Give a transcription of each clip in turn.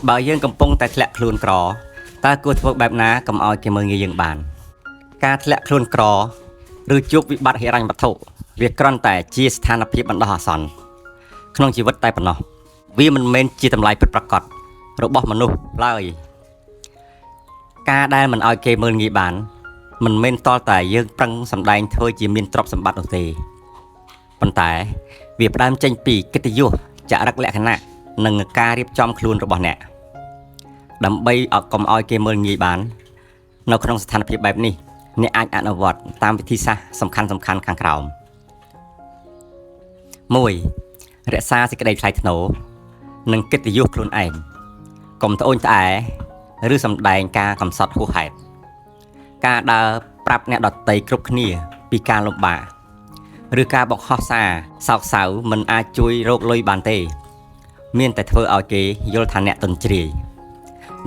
បើយើងកំពុងតែធ្លាក់ខ្លួនក្រតើគួរធ្វើបែបណាកុំឲ្យគេមើលងាយយើងបាន ការធ្លាក់ខ្លួនក្រឬជួបវិបត្តិហិរញ្ញវត្ថុវាគ្រាន់តែជាស្ថានភាពបណ្ដោះអាសន្នក្នុងជីវិតតែប៉ុណ្ណោះវាមិនមែនជាតម្លៃពិតប្រាកដរបស់មនុស្សឡើយការដែលមិនឲ្យគេមើលងាយបានមិនមែនតតែយើងប្រឹងសម្ដែងធ្វើជាមានទ្រព្យសម្បត្តិនោះទេប៉ុន្តែវាផ្ដើមចេញពីកិត្តិយសចរិតលក្ខណៈនិងការរៀបចំខ្លួនរបស់អ្នកដើម្បីឲ្យកុំឲ្យគេមើលងាយបាន នៅក្នុងស្ថានភាពបែបនេះអ្នកអាចអនុវត្តតាមវិធីសាស្ត្រសំខាន់ៗខាងក្រោម1រក្សាសេចក្តីថ្លៃថ្នូរនិងកិត្តិយសខ្លួនឯងកុំត្អូញត្អែឬសម្ដែងការកំសត់ហួសហេតុការដើរប្រាប់អ្នកដទៃគ្រប់គ្នាពីការលំបាកឬការបង្ហោះសារសោកសៅមិនអាចជួយរកលុយបានទេ មានតែធ្វើឲ្យគេយល់ថាអ្នកទន់ជ្រាយ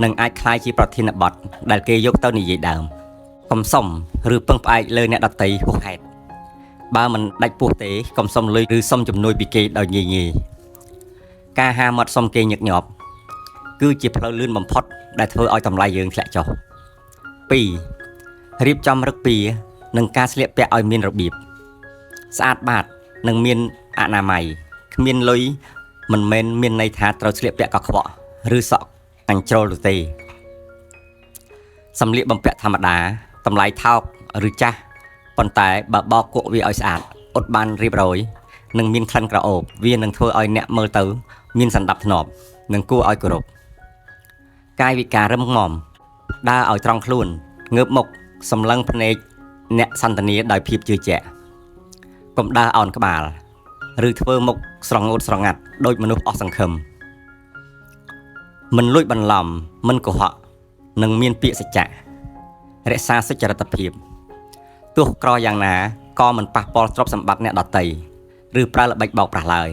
និងអាចក្លាយជាប្រធានបទដែលគេយកទៅនិយាយដើមកុំសុំឬពឹងផ្អែកលើអ្នកដទៃហួសហេតុបើមិនដាច់ពោះទេកុំសុំលុយឬសុំជំនួយពីគេដោយងាយងាយការហាមាត់សុំគេញឹកញាប់គឺជាផ្លូវលឿនបំផុតដែលធ្វើឲ្យតម្លៃយើងធ្លាក់ចុះ2រៀបចំរឹកពីនិងការស្លៀកពាក់ឲ្យមានរបៀបស្អាតបាតនិងមានអនាម័យគ្មានលុយមិនមែនមានន័យថាត្រូវស្លៀកពាក់កខ្វក់ឬសក់កញ្ជ្រោលនោះទេសម្លៀកបំពាក់ធម្មតាតម្លៃថោកឬចាស់ប៉ុន្តែបើបោកគក់វាឲ្យស្អាតអត់បានរៀបរយនិងមានក្លិនក្រអូបវានឹងធ្វើឲ្យអ្នកមើលទៅមានសណ្ដាប់ធ្នាប់និងគួរឲ្យគោរពកាយវិការរឹងមាំដើរឲ្យត្រង់ខ្លួនងើបមុខសម្លឹងភ្នែកអ្នកសន្ទនាដោយភាពជឿជាក់កុំដើរអោនក្បាលឬធ្វើមុខស្រងូតស្រងាត់ដូចមនុស្សអស់សង្ឃឹមមិនលួចបន្លំមិនកុហកនិងមានពាក្យសច្ចៈរក្សាសុចរិតភាពទោះក្រយ៉ាងណាក៏មិនប៉ះពាល់ទ្រព្យសម្បត្តិអ្នកដទៃឬប្រើល្បិចបោកប្រាស់ឡើយ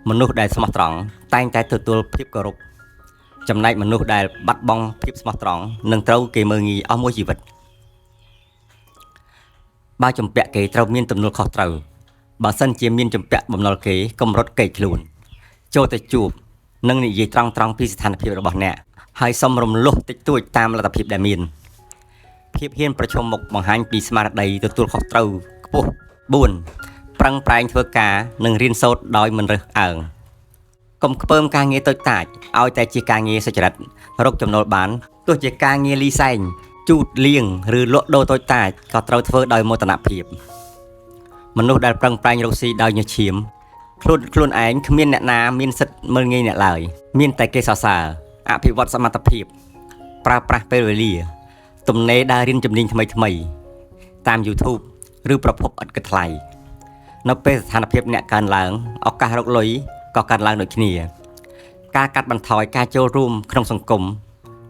មនុស្សដែលស្មោះត្រង់តែងតែទទួលភាពគោរពចំណែកមនុស្សដែលបាត់បង់ភាពស្មោះត្រង់នឹងត្រូវគេមើលងាយអស់មួយជីវិតបើជំពាក់គេត្រូវមានទំនួលខុសត្រូវបើសិនជាមានជំពាក់បំណុលគេកុំរត់គេចខ្លួនចូលទៅជួបនិងនិយាយត្រង់ៗពីស្ថានភាពរបស់អ្នកហើយសុំរំលោះតិចតួចតាមលទ្ធភាពដែលមានភាពហ៊ានប្រឈមមុខបង្ហាញពីស្មារតីទទួលខុសត្រូវខ្ពស់4ប្រឹងប្រែងធ្វើការនិងរៀនសូត្រដោយមិនរើសអើងកុំខ្ពើមការងារតូចតាចឲ្យតែជាការងារសុចរិតរកចំណូលបានទោះជាការងារលីសែងជូតលាងឬលក់ដូរតូចតាចក៏ត្រូវធ្វើដោយមោទនភាពមនុស្សដែលប្រឹងប្រែងរកស៊ីដោយញើសឈាមខ្លួនឯងគ្មានអ្នកណាមានសិទ្ធិមើលងាយអ្នកឡើយមានតែគេសរសើរអភិវឌ្ឍសមត្ថភាពប្រើប្រាស់ពេលវេលាទំនេរដើររៀនជំនាញថ្មីៗតាម YouTube ឬប្រភពឥតគិតថ្លៃនៅពេលស្ថានភាពអ្នកកើនឡើងឱកាសរកលុយក៏កើនឡើងដូចគ្នាការកាត់បន្ថយការចូលរួមក្នុងសង្គម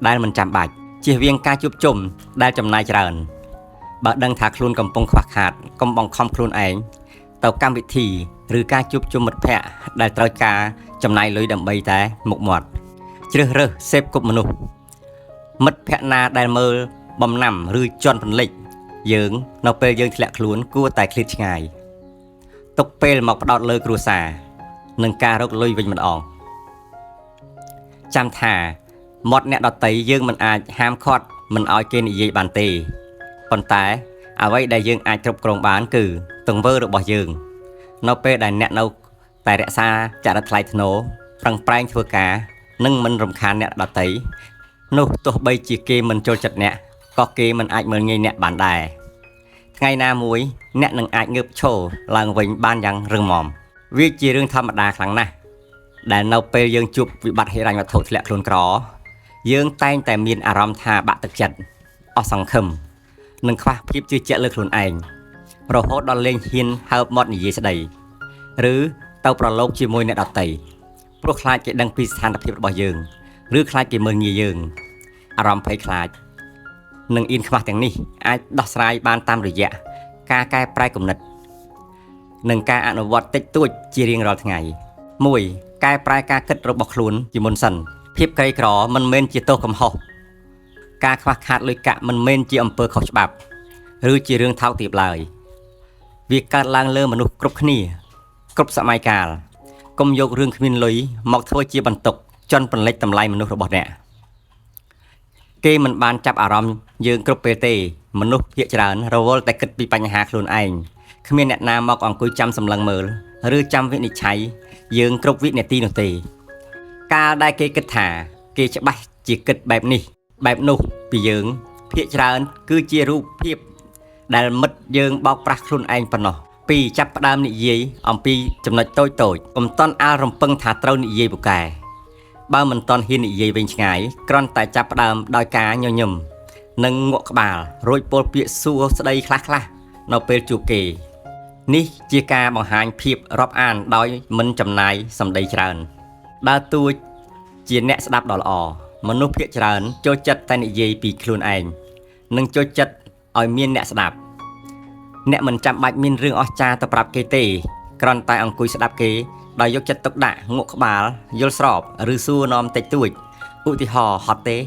ដែលមិនចាំបាច់ជៀសវាងការជួបជុំដែលចំណាយច្រើនបើដឹងថាខ្លួនកំពុងខ្វះខាតកុំបង្ខំខ្លួនឯងទៅកម្មវិធីឬការជួបជុំមិត្តភ័ក្តិដែលត្រូវការចំណាយលុយដើម្បីតែមុខមាត់ជ្រើសរើសសេពគប់មនុស្សមិត្តភ័ក្តិណាដែលមើលបំណាំឬជន់ពន្លិចយើងនៅពេលយើងធ្លាក់ខ្លួនគួរតែឃ្លាតឆ្ងាយទុកពេលមកផ្ដោតលើគ្រួសារនិងការរកលុយវិញម្ដងចាំថាមាត់អ្នកដទៃយើងមិនអាចហាមឃាត់មិនឲ្យគេនិយាយបានទេប៉ុន្តែអ្វីដែលយើងអាចគ្រប់គ្រងបានគឺទង្វើរបស់យើងនៅពេលដែលអ្នកនៅតែរក្សាចរិតថ្លៃថ្នូរប្រឹងប្រែងធ្វើការនិងមិនរំខានអ្នកដទៃនោះទោះបីជាគេមិនចូលចិត្តអ្នកក៏គេមិនអាចមើលងាយអ្នកបានដែរថ្ងៃណាមួយអ្នកនឹងអាចងើបឈរឡើងវិញបានយ៉ាងរឹងមាំវាជារឿងធម្មតាខ្លាំងណាស់ដែលនៅពេលយើងជួបវិបត្តិហិរញ្ញវត្ថុធ្លាក់ខ្លួនក្រយើងតែងតែមានអារម្មណ៍ថាបាក់ទឹកចិត្តអស់សង្ឃឹមនិងខ្វះភាពជឿជាក់លើខ្លួនឯងរហូតដល់លែងហ៊ានហើបមាត់និយាយស្ដីឬទៅប្រឡូកជាមួយអ្នកដទៃព្រោះខ្លាចគេដឹងពីស្ថានភាពរបស់យើងឬខ្លាចគេមើលងាយយើងអារម្មណ៍ភ័យខ្លាចនិងអៀនខ្មាស់ទាំងនេះអាចដោះស្រាយបានតាមរយៈការកែប្រែគំនិតនិងការអនុវត្តតិចតួចជារៀងរាល់ថ្ងៃ1កែប្រែការគិតរបស់ខ្លួនជាមុនសិនភាពក្រីក្រមិនមែនជាទោសកំហុសការខ្វះខាតលុយកាក់មិនមែនជាអំពើខុសច្បាប់ឬជារឿងថោកទាបឡើយវាកើតឡើងលើមនុស្សគ្រប់គ្នាគ្រប់សម័យកាលកុំយករឿងគ្មានលុយមកធ្វើជាបន្ទុក ជន់ពន្លិចតម្លៃមនុស្សរបស់អ្នកគេមិនបានចាប់អារម្មណ៍យើងគ្រប់ពេលទេមនុស្សភាគច្រើនរវល់តែគិតពីបញ្ហាខ្លួនឯងគ្មានអ្នកណាមកអង្គុយចាំសម្លឹងមើលឬចាំវិនិច្ឆ័យយើងគ្រប់វិនាទីនោះទេកាលដែលគេគិតថាគេច្បាស់ជាគិតបែបនេះបែបនោះពីយើងភាគច្រើនគឺជារូបភាពដែលមិត្តយើងបោកប្រាស់ខ្លួនឯងប៉ុណ្ណោះ2ចាប់ផ្ដើមនិយាយអំពីចំណុចតូចៗកុំតន់អាលរំពឹងថាត្រូវនិយាយពូកែបើមិនតន់ហ៊ាននិយាយវិញឆ្ងាយគ្រាន់តែចាប់ផ្ដើមដោយការញញឹមនិងងក់ក្បាលរួចពោលពាក្យសួរស្ដីខ្លះៗនៅពេលជួបគេនេះជាការបង្ហាញភាពរាប់អានដោយមិនចំណាយសម្ដីច្រើនដើរតួជាអ្នកស្ដាប់ដ៏ល្អមនុស្សភាគច្រើនចូលចិត្តតែនិយាយពីខ្លួនឯងនិងចូលចិត្តឲ្យមានអ្នកស្ដាប់អ្នកមិនចាំបាច់មានរឿងអស្ចារ្យទៅប្រាប់គេទេគ្រាន់តែអង្គុយស្ដាប់គេដោយយកចិត្តទុកដាក់ងក់ក្បាលយល់ស្របឬសួរនាំតិចតួចឧទាហរណ៍ហត់ទេ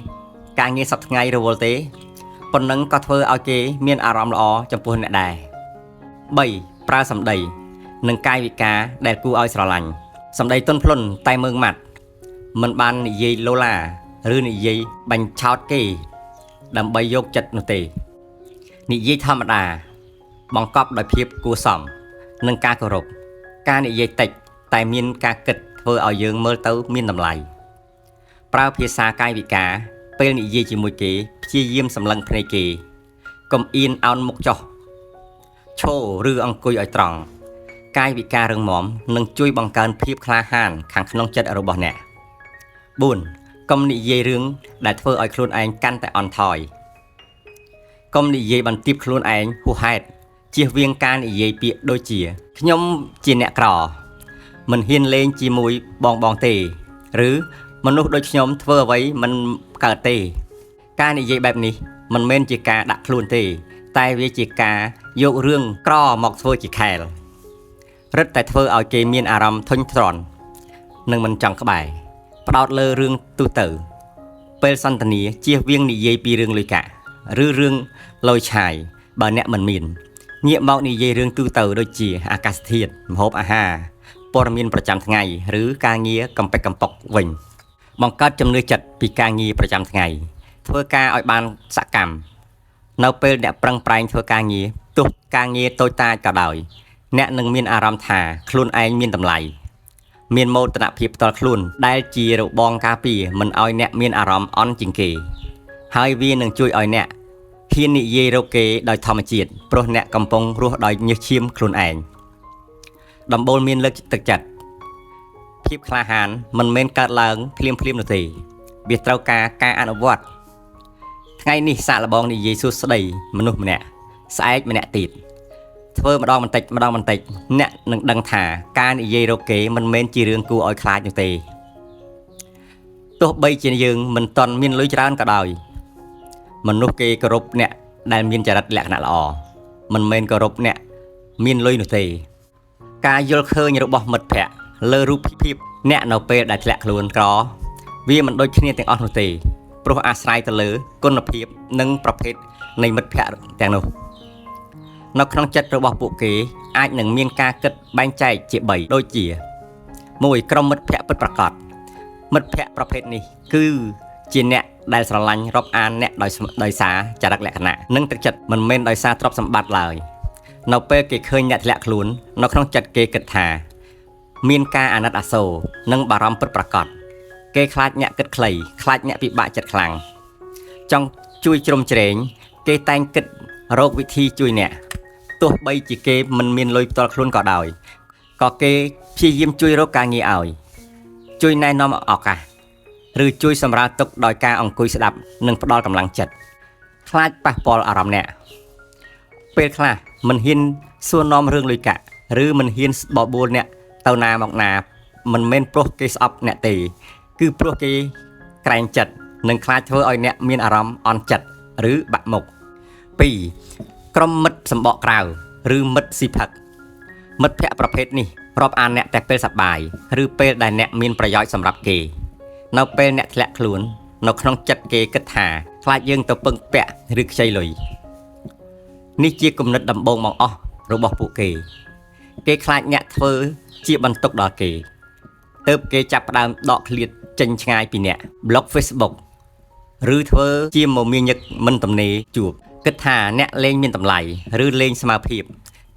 ការងារសប្តាហ៍ថ្ងៃរវល់ទេប៉ុណ្ណឹងក៏ធ្វើឲ្យគេមានអារម្មណ៍ល្អចំពោះអ្នកដែរ3ប្រើសម្ដីនិងកាយវិការដែលគួរឲ្យស្រឡាញ់សម្ដីទន់ភ្លន់តែម៉ឺងម៉ាត់មិនបាននិយាយឡូឡាឬនិយាយបាញ់ឆោតគេដើម្បីយកចិត្តនោះទេនិយាយធម្មតាបង្កប់ដោយភាពគួរសមនិងការគោរពការនិយាយតិចតែមានការគិតធ្វើឲ្យយើងមើលទៅមានតម្លៃប្រើភាសាកាយវិការពេលនិយាយជាមួយគេព្យាយាមសម្លឹងភ្នែកគេកុំអៀនអោនមុខចុះឈរឬអង្គុយឲ្យត្រង់កាយវិការរឹងមាំនឹងជួយបង្កើនភាពក្លាហានខាងក្នុងចិត្តរបស់អ្នក4កុំនិយាយរឿងដែលធ្វើឲ្យខ្លួនឯងកាន់តែអន់ថយកុំនិយាយបន្ទាបខ្លួនឯងហួសហេតុជៀសវាងការនិយាយពាក្យដូចជាខ្ញុំជាអ្នកក្រមិនហ៊ានលេងជាមួយបងទេឬមនុស្សដូចខ្ញុំធ្វើអ្វីមិនកើតទេការនិយាយបែបនេះមិនមែនជាការដាក់ខ្លួនទេតែវាជាការយករឿងក្រមកធ្វើជាខែលរឹតតែធ្វើឲ្យគេមានអារម្មណ៍ធុញទ្រាន់និងមិនចង់ក្បែរផ្ដោតលើរឿងទូទៅពេលសន្ទនាជៀសវាងនិយាយពីរឿងលុយកាក់ឬរឿងលយឆាយបើអ្នកមិនមានងាកមកនិយាយរឿងទូទៅដូចជាអាកាសធាតុម្ហូបអាហារព័ត៌មានប្រចាំថ្ងៃឬការងារកំប៉ិកកំប៉ុកវិញបង្កើតជំនឿចិត្តពីការងារប្រចាំថ្ងៃធ្វើការឲ្យបានសកម្មនៅពេលអ្នកប្រឹងប្រែងធ្វើការងារទោះការងារតូចតាចក៏ដោយអ្នកនឹងមានអារម្មណ៍ថាខ្លួនឯងមានតម្លៃមានមោទនភាពផ្ទាល់ខ្លួនដែលជារបងការពារមិនឲ្យអ្នកមានអារម្មណ៍អន់ជាងគេហើយវានឹងជួយឲ្យអ្នកហ៊ាននិយាយរកគេដោយធម្មជាតិព្រោះអ្នកកំពុងរស់ដោយញើសឈាមខ្លួនឯងដំបូលមានលើកទឹកចិត្តភាពក្លាហានមិនមែនកើតឡើងភ្លាមៗនោះទេវាត្រូវការការអនុវត្តថ្ងៃនេះសាកល្បងនិយាយសួស្តីមនុស្សម្នាក់ស្អែកម្នាក់ទៀតធ្វើម្ដងបន្តិចម្ដងបន្តិចអ្នកនឹងដឹងថាការនិយាយរកគេមិនមែនជារឿងគួរឲ្យខ្លាចនោះទេទោះបីជាយើងមិនទាន់មានលុយច្រើនក៏ដោយមនុស្សគេគោរពអ្នកដែលមានចរិតលក្ខណៈល្អមិនមែនគោរពអ្នកមានលុយនោះទេការយល់ឃើញរបស់មិត្តភ័ក្តិលើរូបភាពអ្នកនៅពេលដែលធ្លាក់ខ្លួនក្រវាមិនដូចគ្នាទាំងអស់នោះទេព្រោះអាស្រ័យទៅលើគុណភាពនិងប្រភេទនៃមិត្តភ័ក្តិទាំងនោះនៅក្នុងចិត្តរបស់ពួកគេអាចនឹងមានការគិតបែងចែកជា3ដូចជា1ក្រុមមិត្តភ័ក្តិពិតប្រាកដមិត្តភ័ក្តិប្រភេទនេះគឺជាអ្នកដែលស្រឡាញ់រាប់អានអ្នកដោយសារចរិតលក្ខណៈនិងទឹកចិត្តមិនមែនដោយសារទ្រព្យសម្បត្តិឡើយនៅពេលគេឃើញអ្នកធ្លាក់ខ្លួននៅក្នុងចិត្តគេគិតថាមានការអាណិតអាសូរនិងបារម្ភពិតប្រាកដគេខ្លាចអ្នកគិតខ្លីខ្លាចអ្នកពិបាកចិត្តខ្លាំងចង់ជួយជ្រោមជ្រែងគេតែងគិតរកវិធីជួយអ្នកទោះបីជាគេមិនមានលុយផ្ទាល់ខ្លួនក៏ដោយក៏គេព្យាយាមជួយរកការងារឲ្យជួយណែនាំឱកាសឬជួយសម្រាលទុក្ខដោយការអង្គុយស្ដាប់និងផ្ដល់កម្លាំងចិត្តខ្លាចប៉ះពាល់អារម្មណ៍អ្នកពេលខ្លះមិនហ៊ានសួរនាំរឿងលុយកាក់ឬមិនហ៊ានបបួលអ្នកទៅណាមកណាមិនមែនព្រោះគេស្អប់អ្នកទេគឺព្រោះគេក្រែងចិត្តនិងខ្លាចធ្វើឲ្យអ្នកមានអារម្មណ៍អន់ចិត្តឬបាក់មុខ2ក្រុមមិត្តសម្បកក្រៅឬមិត្តស៊ីផឹកមិត្តភ័ក្តិប្រភេទនេះរាប់អានអ្នកតែពេលសប្បាយឬពេលដែលអ្នកមានប្រយោជន៍សម្រាប់គេនៅពេលអ្នកធ្លាក់ខ្លួននៅក្នុងចិត្តគេគិតថាខ្លាចយើងទៅពឹងពាក់ឬខ្ចីលុយនេះជាគំនិតដំបូងបង្អស់របស់ពួកគេគេខ្លាចអ្នកធ្វើជាបន្ទុកដល់គេទើបគេចាប់ផ្ដើមដកឃ្លាត ចេញឆ្ងាយពីអ្នក Blog Facebook ឬធ្វើជាមមាញឹកមិនទំនេរជួបគិតថាអ្នកលែងមានតម្លៃឬលែងស្មើភាព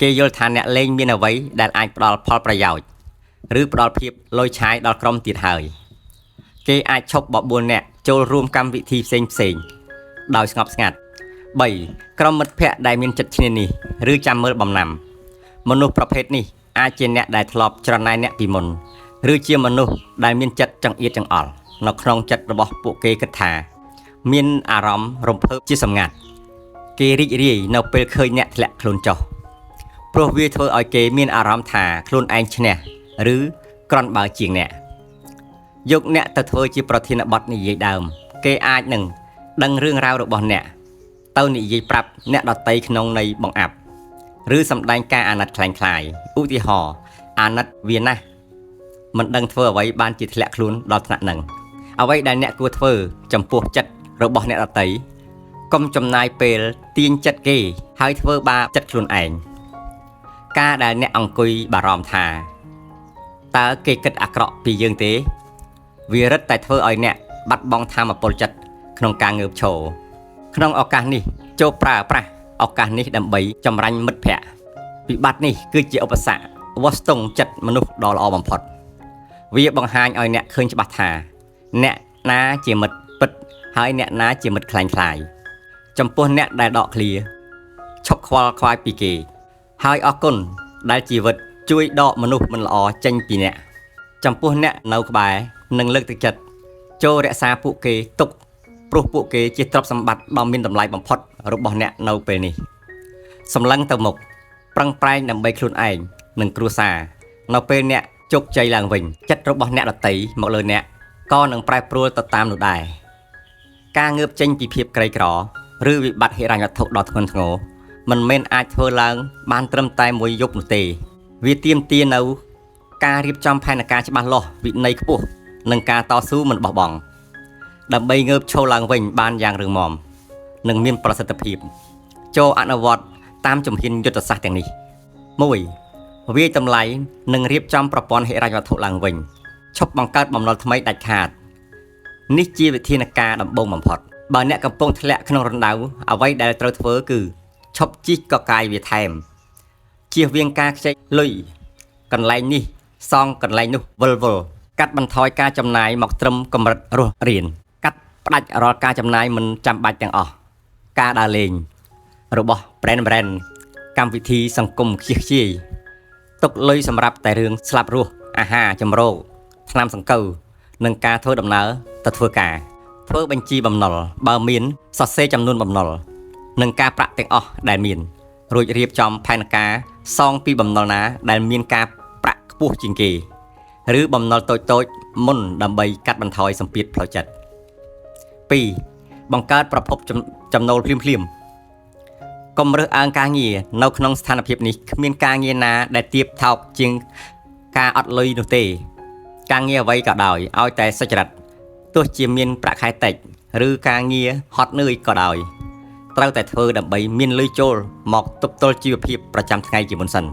គេយល់ថាអ្នកលែងមានអ្វីដែលអាចផ្ដល់ផលប្រយោជន៍ឬផ្ដល់ភាពឡូយឆាយដល់ក្រុមទៀតហើយគេអាចឈប់បបួលអ្នកចូលរួមកម្មវិធីផ្សេងផ្សេងៗដោយស្ងប់ស្ងាត់3ក្រុមមិត្តភ័ក្តិដែលមានចិត្តឈ្នានីសឬចាំមើលបំណាំមនុស្សប្រភេទនេះអាចជាអ្នកដែលធ្លាប់ច្រណែនអ្នកពីមុនឬជាមនុស្សដែលមានចិត្តចង្អៀតចង្អល់នៅក្នុងចិត្តរបស់ពួកគេគិតថាមានអារម្មណ៍រំភើបជាសម្ងាត់គេរីករាយនៅពេលឃើញអ្នកធ្លាក់ខ្លួនចុះព្រោះវាធ្វើឲ្យគេមានអារម្មណ៍ថាខ្លួនឯងឈ្នះឬក្រាន់បើជាងអ្នកយកអ្នកទៅធ្វើជាប្រធានបទនិយាយដើមគេអាចនឹងដឹងរឿងរ៉ាវរបស់អ្នកទៅនិយាយប្រាប់អ្នកដទៃក្នុងន័យបង្អាប់ឬសម្ដែងការអាណិតក្លែងៗឧទាហរណ៍អាណិតវាណាស់មិនដឹងធ្វើអ្វីបានជាធ្លាក់ខ្លួនដល់ថ្នាក់ហ្នឹងអ្វីដែលអ្នកគួរធ្វើចំពោះចិត្តរបស់អ្នកដទៃកុំចំណាយពេលទាញចិត្តគេហើយធ្វើបាបចិត្តខ្លួនឯងការដែលអ្នកអង្គុយបារម្ភថាតើគេគិតអាក្រក់ពីយើងទេវារឹតតែធ្វើឲ្យអ្នកបាត់បង់ថាមពលចិត្តក្នុងការងើបឈរក្នុងឱកាសនេះចូលប្រើប្រាស់ឱកាសនេះដើម្បីចម្រាញ់មិត្តភ័ក្តិវិបត្តិនេះគឺជាឧបសគ្គវាស់ស្ទង់ចិត្តមនុស្សដ៏ល្អបំផុតវាបង្ហាញឲ្យអ្នកឃើញច្បាស់ថាអ្នកណាជាមិត្តពិតហើយអ្នកណាជាមិត្តក្លែងក្លាយចំពោះអ្នកដែលដកឃ្លាឈប់ខ្វល់ខ្វាយពីគេហើយអរគុណដែលជីវិតជួយដកមនុស្សមិនល្អចេញពីអ្នកចំពោះអ្នកនៅក្បែរនិងលើកទឹកចិត្តចូលរក្សាពួកគេទុកព្រោះពួកគេជាទ្រព្យសម្បត្តិដ៏មានតម្លៃបំផុតរបស់អ្នកនៅពេលនេះសម្លឹងទៅមុខប្រឹងប្រែងដើម្បីខ្លួនឯងនិងគ្រួសារនៅពេលអ្នកជោគជ័យឡើងវិញចិត្តរបស់អ្នកដទៃមកលើអ្នកក៏នឹងប្រែប្រួលទៅតាមនោះដែរការងើបចេញពីភាពក្រីក្រឬវិបត្តិហិរញ្ញវត្ថុដ៏ធ្ងន់ធ្ងរមិនមែនអាចធ្វើឡើងបានត្រឹមតែមួយយប់នោះទេវាទាមទារនូវការរៀបចំផែនការច្បាស់លាស់វិន័យខ្ពស់និងការតស៊ូមិនបោះបង់ដើម្បីងើបឈរឡើងវិញបានយ៉ាងរឹងមាំនិងមានប្រសិទ្ធភាពចូលអនុវត្តតាមជំហានយុទ្ធសាស្ត្រទាំងនេះ1វាយតម្លៃនិងរៀបចំប្រព័ន្ធហិរញ្ញវត្ថុឡើងវិញឈប់បង្កើតបំណុលថ្មីដាច់ខាតនេះជាវិធានការដំបូងបំផុតបើអ្នកកំពុងធ្លាក់ក្នុងរណ្ដៅអ្វីដែលត្រូវធ្វើគឺឈប់ជីកកកាយវាថែមជៀសវាងការខ្ចីលុយកន្លែងនេះសងកន្លែងនោះវិលវល់កាត់បន្ថយការចំណាយមកត្រឹមកម្រិតរស់រានកាត់ផ្ដាច់រាល់ការចំណាយមិនចាំបាច់ទាំងអស់ការដើរលេងរបស់ brand កម្មវិធីសង្គមខ្ជិះខ្ជាយទុកលុយសម្រាប់តែរឿងស្លាប់រស់អាហារចម្រោកថ្នាំសង្កូវនិងការធ្វើដំណើរទៅធ្វើការធ្វើបញ្ជីបំណុលបើមានសរសេរចំនួនបំណុលនិងការប្រាក់ទាំងអស់ដែលមានរួចរៀបចំផែនការសងពីបំណុលណាដែលមានការប្រាក់ខ្ពស់ជាងគេឬបំណុលតូចៗមុនដើម្បីកាត់បន្ថយសម្ពាធផ្លូវចិត្ត2បង្កើតប្រភពចំណូលភ្លាមៗកុំរើសអើងការងារនៅក្នុងស្ថានភាពនេះគ្មានការងារណាដែលទាបថោកជាងការអត់លុយនោះទេការងារអ្វីក៏ដោយឲ្យតែសុចរិតទោះជាមានប្រាក់ខែតិចឬការងារហត់នឿយក៏ដោយត្រូវតែធ្វើដើម្បីមានលុយចូលមកទប់ទល់ជីវភាពប្រចាំថ្ងៃជាមុនសិន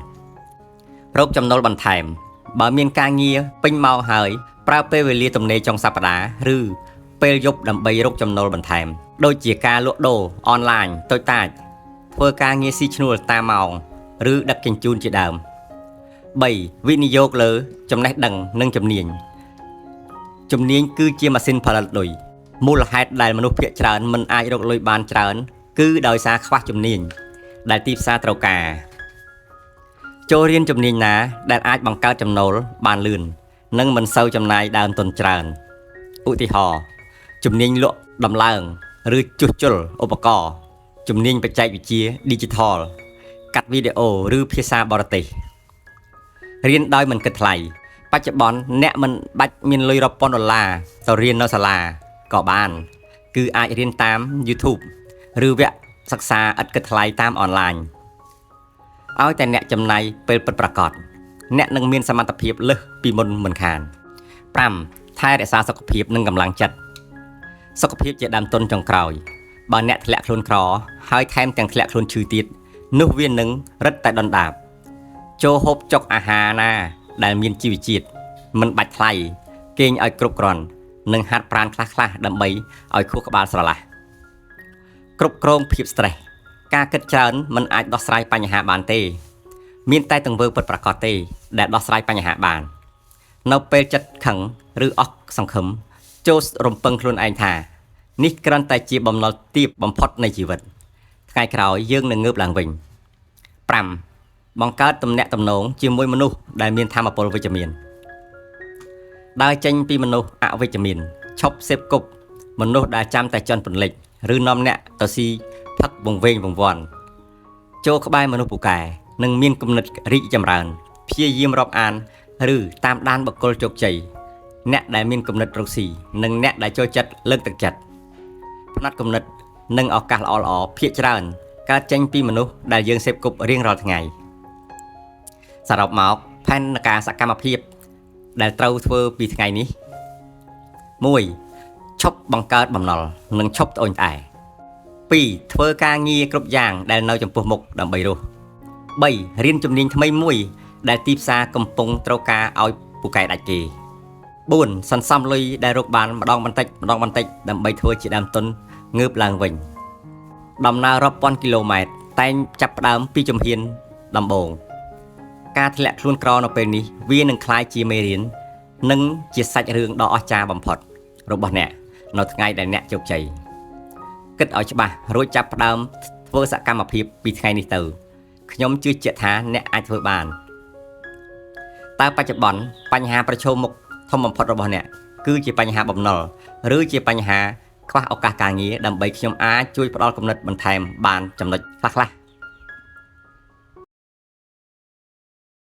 រកចំណូលបន្ថែមបើមានការងារពេញម៉ោងហើយប្រើពេលវេលាទំនេរចុងសប្តាហ៍ឬពេលយប់ដើម្បីរកចំណូលបន្ថែមដូចជាការលក់ដូរអនឡាញតូចតាចធ្វើការងារស៊ីឈ្នួលតាមម៉ោងឬដឹកជញ្ជូនជាដើម3វិនិយោគលើចំណេះដឹងនិងជំនាញជំនាញគឺជាម៉ាស៊ីនផលិតលុយមូលហេតុដែលមនុស្សភាគច្រើនមិនអាចរកលុយបានច្រើនគឺដោយសារខ្វះជំនាញដែលទីផ្សារត្រូវការចូលរៀនជំនាញណាដែលអាចបង្កើតចំណូលបានលឿននិងមិនសូវចំណាយដើមទុនច្រើនឧទាហរណ៍ជំនាញលក់ដំឡើងឬជួសជុលឧបករណ៍ជំនាញបច្ចេកវិទ្យា Digital កាត់វីដេអូឬភាសាបរទេសរៀនដោយមិនគិតថ្លៃបច្ចុប្បន្នអ្នកមិនបាច់មានលុយរាប់ពាន់ដុល្លារទៅរៀននៅសាលាក៏បានគឺអាចរៀនតាម YouTube ឬវគ្គសិក្សាឥតគិតថ្លៃតាមអនឡាញឲ្យតែអ្នកចំណាយពេលពិតប្រាកដអ្នកនឹងមានសមត្ថភាពលើសពីមុនមិនខាន5ថែរក្សាសុខភាពនិងកម្លាំងចិត្តសុខភាពជាដើមទុនចុងក្រោយបើអ្នកធ្លាក់ខ្លួនក្រហើយថែមទាំងធ្លាក់ខ្លួនឈឺទៀតនោះវានឹងរឹតតែដុនដាបចូលហូបចុកអាហារណាដែលមានជីវជាតិមិនបាច់ថ្លៃគេងឲ្យគ្រប់គ្រាន់ និងហាត់ប្រាណខ្លះៗដើម្បីឲ្យខួរក្បាលស្រឡះគ្រប់គ្រងភាព stress ការគិតច្រើនមិនអាចដោះស្រាយបញ្ហាបានទេ មានតែទង្វើពិតប្រាកដទេដែលដោះស្រាយបញ្ហាបាន នៅពេលចិត្តខឹងឬអស់សង្ឃឹមចូលរំពឹងខ្លួនឯងថា នេះគ្រាន់តែជាបំណុលទាបបំផុតនៃជីវិត ថ្ងៃក្រោយយើងនឹងងើបឡើងវិញ5បង្កើតទំនាក់ទំនងជាមួយមនុស្សដែលមានថាមពលវិជ្ជមានដើរចេញពីមនុស្សអវិជ្ជមានឈប់សេពគប់មនុស្សដែលចាំតែជន់ពន្លិចឬនាំអ្នកទៅស៊ីផឹកវង្វេងវង្វាន់ចូលក្បែរមនុស្សពូកែនិងមានគំនិតរីកចម្រើនព្យាយាមរាប់អានឬតាមដានបុគ្គលជោគជ័យអ្នកដែលមានគំនិតរកស៊ីនិងអ្នកដែលចូលចិត្តលើកទឹកចិត្តផ្នត់គំនិតនិងឱកាសល្អៗភាគច្រើនកើតចេញពីមនុស្សដែលយើងសេពគប់រៀងរាល់ថ្ងៃសរុបមកផែនការសកម្មភាពដែលត្រូវធ្វើពីថ្ងៃនេះ1ឈប់បង្កើតបំណុលនិងឈប់ត្អូញត្អែ2ធ្វើការងារគ្រប់យ៉ាងដែលនៅចំពោះមុខដើម្បីរស់3រៀនជំនាញថ្មីមួយដែលទីផ្សារកំពុងត្រូវការឲ្យពូកែដាច់គេ4សន្សំលុយដែលរកបានម្ដងបន្តិចម្ដងបន្តិចដើម្បីធ្វើជាដើមទុនងើបឡើងវិញដំណើររាប់ពាន់គីឡូម៉ែត្រតែងចាប់ផ្ដើមពីជំហានដំបូងការធ្លាក់ខ្លួនក្រនៅពេលនេះវានឹងក្លាយជាមេរៀននិងជាសាច់រឿងដ៏អស្ចារ្យបំផុតរបស់អ្នកនៅថ្ងៃដែលអ្នកជោគជ័យគិតឲ្យច្បាស់រួចចាប់ផ្ដើមធ្វើសកម្មភាពពីថ្ងៃនេះទៅខ្ញុំជឿជាក់ថាអ្នកអាចធ្វើបានតើបច្ចុប្បន្នបញ្ហាប្រឈមមុខធំបំផុតរបស់អ្នកគឺជាបញ្ហាបំណុលឬជាបញ្ហាខ្វះឱកាសការងារដើម្បីខ្ញុំអាចជួយផ្ដល់គំនិតបន្ថែមបានចំណុចខ្លះៗ។